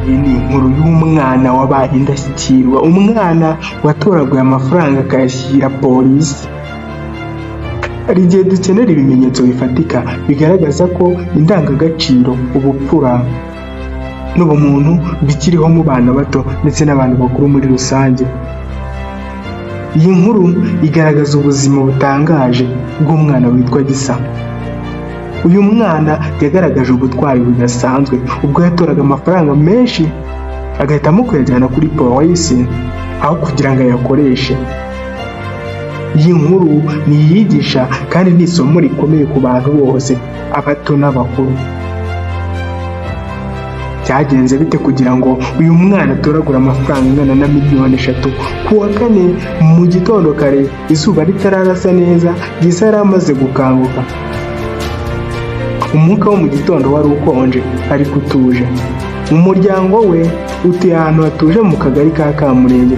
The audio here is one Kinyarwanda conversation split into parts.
Iyi ni inkuru y'umwana wabaye indashyikirwa, umwana watoraguye amafaranga akayashyira polisi. Hari igihe dukenera ibimenyetso bifatika bigaragaza ko indangagaciro, ubupfura n'ubumuntu bikiriho mu bana bato ndetse n'abantu bakuru muri rusange. Iyi nkuru igaragaza ubuzima butangaje bw'umwana witwa Gisa. Uyu mwana yagaragaje ubutwari budasanzwe ubwo yatoraga amafaranga menshi agahitamo kuyajyana kuri polisi aho kugira ngo ayakoreshe. Iyi nkuru ni iyigisha kandi ni isomo rikomeye ku bantu bose, abato n'abakuru. Byagenze bite kugira ngo uyu mwana atoragure amafaranga angana na miliyoni 3? Ku wa kane mu gitondo kare, izuba ritararasa neza, Gisa yari amaze gukanguka. Umwuka wo mu gitondo wari ukonje ariko utuje. Umuryango we utuye ahantu hatuje mu kagari ka Kamurenge.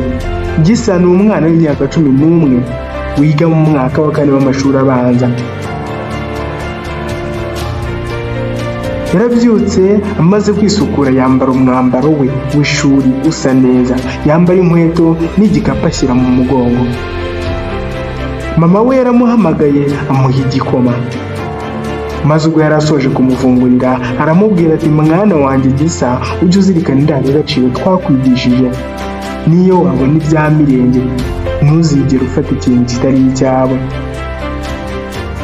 Gisa ni umwana w'imyaka 11 wiga mu mwaka wa kane w'amashuri abanza. Yarabyutse, amaze kwisukura yambara umwambaro we w'ishuri usa neza, yambara inkweto n'igikapu ashyira mu mugongo. Mama we yaramuhamagaye amuha igikoma, maze ubwo yari asoje kumufungurira aramubwira ati: "Mwana wanjye Gisa, ujye uzirikana indangagaciro twakwigishije. Niyo wabona ibya mirenge, ntuzigere ufata ikintu kitari icyawe."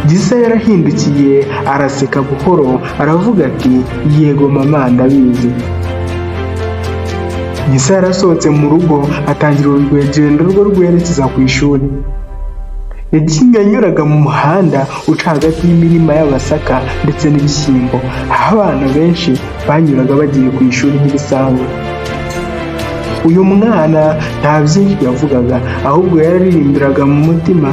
Gisa yarahindukiye, araseka buhoro, aravuga ati: "Yego mama, ndabizi." Gisa yarasohotse mu rugo, atangira urugendo rwe rwerekeza ku ishuri. Yanyuraga mu muhanda uca hagati y'imirima y'amasaka ndetse n'ibishyimbo, aho abana benshi banyuraga bagiye ku ishuri nk'ibisanzwe. Uyu mwana nta byinshi yavugaga, ahubwo yararirimbiraga mu mutima.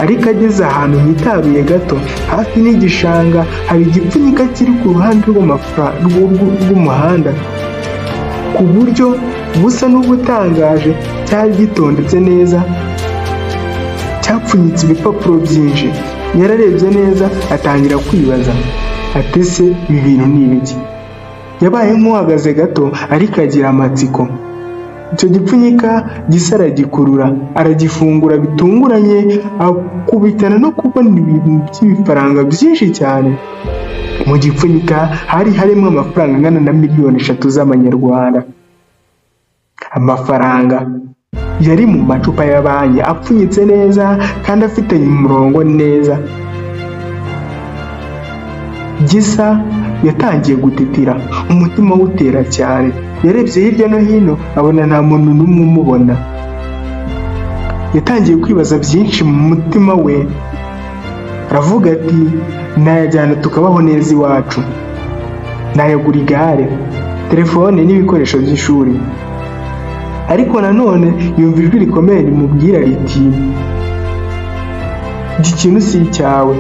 Ariko ageze ahantu hitaruye gato, hafi n'igishanga, hari igipfunyika kiri ku ruhande rw'umuhanda. Ku buryo busa n'ubutangaje, cyari gitondetse neza, cyapfunyitse ibipapuro byinshi. Yararebye neza, atangira kwibaza ati: "Ese ibi bintu ni ibiki?" Yabaye nk'uhagaze gato, ariko agira amatsiko. Icyo gipfunyika Gisa aragikurura, aragifungura. Bitunguranye akubitana no kubona ibintu by'ibifaranga byinshi cyane. Mu gipfunyika hari harimo amafaranga angana na miliyoni 3 z'amanyarwanda. Amafaranga yari mu macupa ya banki, apfunyitse neza kandi afitanye umurongo neza. Gisa yatangiye gutitira, umutima we utera cyane. Yarebye hirya no hino, abona nta muntu n'umwe umubona. Yatangiye kwibaza byinshi mu mutima we, aravuga ati: "Nayajyana tukabaho neza iwacu, nayagura igare, telefone n'ibikoresho by'ishuri." Ariko nanone yumva ijwi rikomeye rimubwira riti: "Iki kintu si icyawe,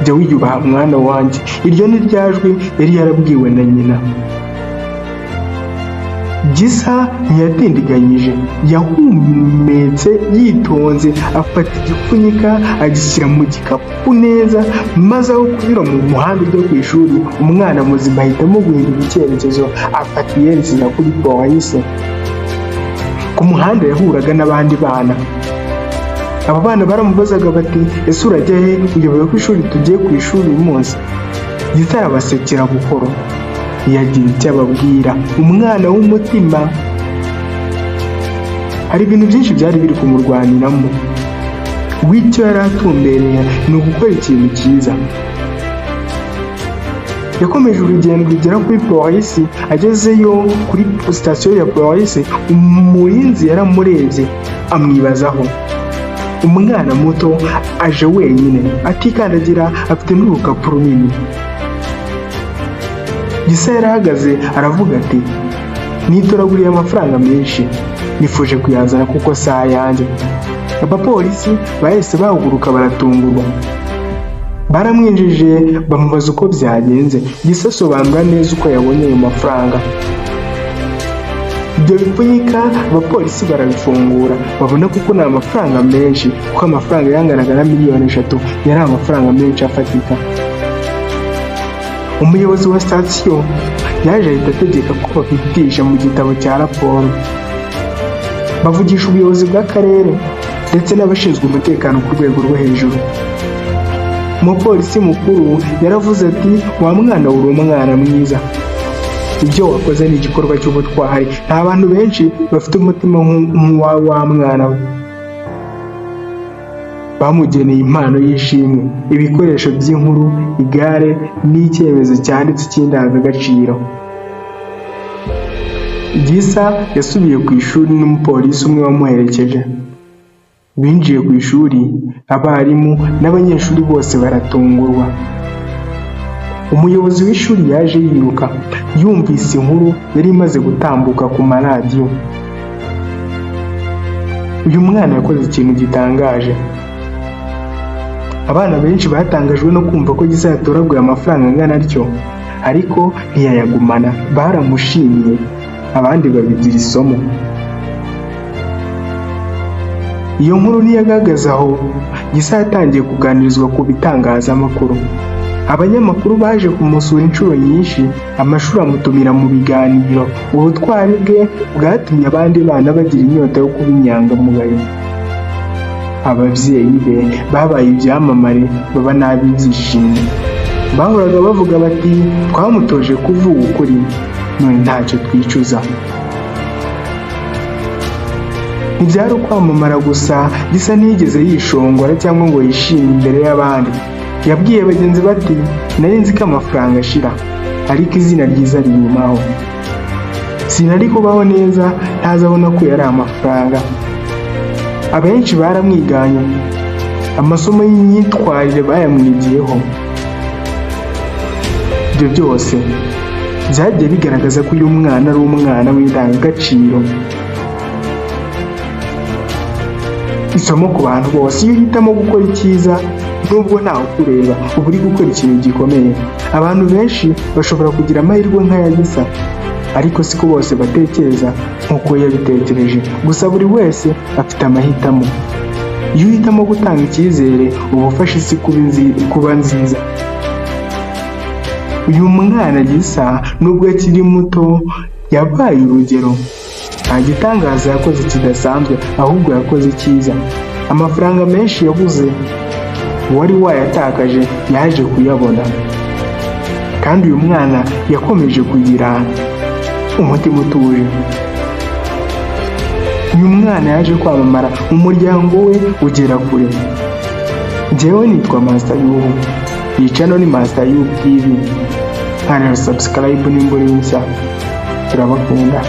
jya wiyubaha mwana wanjye." Iryo ni rya jwi yari yarabwiwe na nyina. Gisa ntiyatindiganyije, yahumetse yitonze, afata igipfunyika agishyira mu gikapu neza, maze aho kunyura mu muhanda ujya ku ishuri, umwana muzima ahitamo guhindura icyerekezo, afata iyerekeza kuri polisi. Ku muhanda yahuraga n'abandi bana. Abo bana baramubazaga bati: "Ese urajya he? Uyobewe ko ishuri tugiye ku ishuri uyu munsi?" Gisa arabasekera buhoro, ntiyagira icyo ababwira. Umwana w'umutima, hari ibintu byinshi byari biri kumurwaniramo. W'icyo yari atumbereye ni ugukora ikintu cyiza. Yakomeje urugendo rugera kuri polisi. Agezeyo kuri sitasiyo ya polisi, umurinzi yaramurebye amwibazaho. Umwana muto aje wenyine, atikandagira, afite n'urukapu runini. Gisa yarahagaze, aravuga ati: "Nitoraguriye amafaranga menshi, nifuje kuyazana kuko si ayanjye." Abapolisi bahise bahaguruka, baratungurwa. Baramwinjije, bamubaza uko byagenze. Gisa asobanura neza uko yabonye ayo mafaranga. Ibyo bipfunyika abapolisi barabifungura, babona kuko ni amafaranga menshi, kuko amafaranga yanganaga na miliyoni 3 yari amafaranga menshi afatika. Umuyobozi wa sitasiyo Yaje ahita ategeka ko babitisha mu gitabo cya raporo, bavugisha ubuyobozi bw'akarere ndetse n'abashinzwe umutekano ku rwego rwo hejuru. Umupolisi mukuru yaravuze ati: "Wa mwana, uri umwana mwiza. Ibyo wakoze ni igikorwa cy'ubutwari. Nta bantu benshi bafite umutima nk'uwawe, wa mwana we." Bamugeneye impano y'ishimwe, ibikoresho by'inkuru, igare n'icyemezo cyanditse cy'indangagaciro. Gisa yasubiye ku ishuri n'umupolisi umwe wamuherekeje. Binjiye ku ishuri, abarimu n'abanyeshuri bose baratungurwa. Umuyobozi w'ishuri yaje yiruka yumvise inkuru yari imaze gutambuka ku maradiyo. Uyu mwana yakoze ikintu gitangaje. Abana benshi batangajwe no kumva ko Gisa yatoraguye amafaranga angana atyo, ariko ntiyayagumana. Baramushimiye, abandi babigira isomo. Iyo nkuru ntiyagagaze aho. Gisa yatangiye kuganirizwa ku bitangazamakuru. Abanyamakuru baje kumusura inshuro nyinshi, amashuri amutumira mu biganiro. Ubutwari bwe bwatumye abandi bana bagira inyota yo kuba inyangamugayo. Ababyeyi be babaye ibyamamare, baba n'ab'ibyishimo. Bahoraga bavuga bati: "Twamutoje kuvuga ukuri, none ntacyo twicuza." Ntibyari ukwamamara gusa. Gisa ntiyigeze yishongora cyangwa ngo yishime imbere y'abandi. Yabwiye bagenzi be ati: "Nari nzi ko amafaranga ashira, ariko izina ryiza rigumaho. Sinari kubaho neza ntazabona ko yari amafaranga." Abenshi baramwiganye, amasomo y'imyitwarire bayamwigiyeho. Ibyo byose byagiye bigaragaza ko uyu mwana ari umwana w'indangagaciro. Isomo ku bantu bose: iyo uhitamo gukora icyiza nubwo ntawe ukureba, uba uri gukora ikintu gikomeye. Abantu benshi bashobora kugira amahirwe nk'aya Gisa, ariko siko bose batekereza nk'uko yabitekereje. Gusa buri wese afite amahitamo. Iyo uhitamo gutanga icyizere, uba ufasha isi kuba nziza. Uyu mwana Gisa, nubwo akiri muto, yabaye urugero. Nta gitangaza yakoze kidasanzwe, ahubwo yakoze icyiza. Amafaranga menshi yabuze, uwari wayatakaje yaje kuyabona, kandi uyu mwana yakomeje kugira umutima utuje. Uyu mwana yaje kwamamara, umuryango we ugera kure. Njyewe nitwa Master Yuhu, iyi channel ni Master Yuhu TV. Hano subscribe nimba uri mushya. Turabakunda.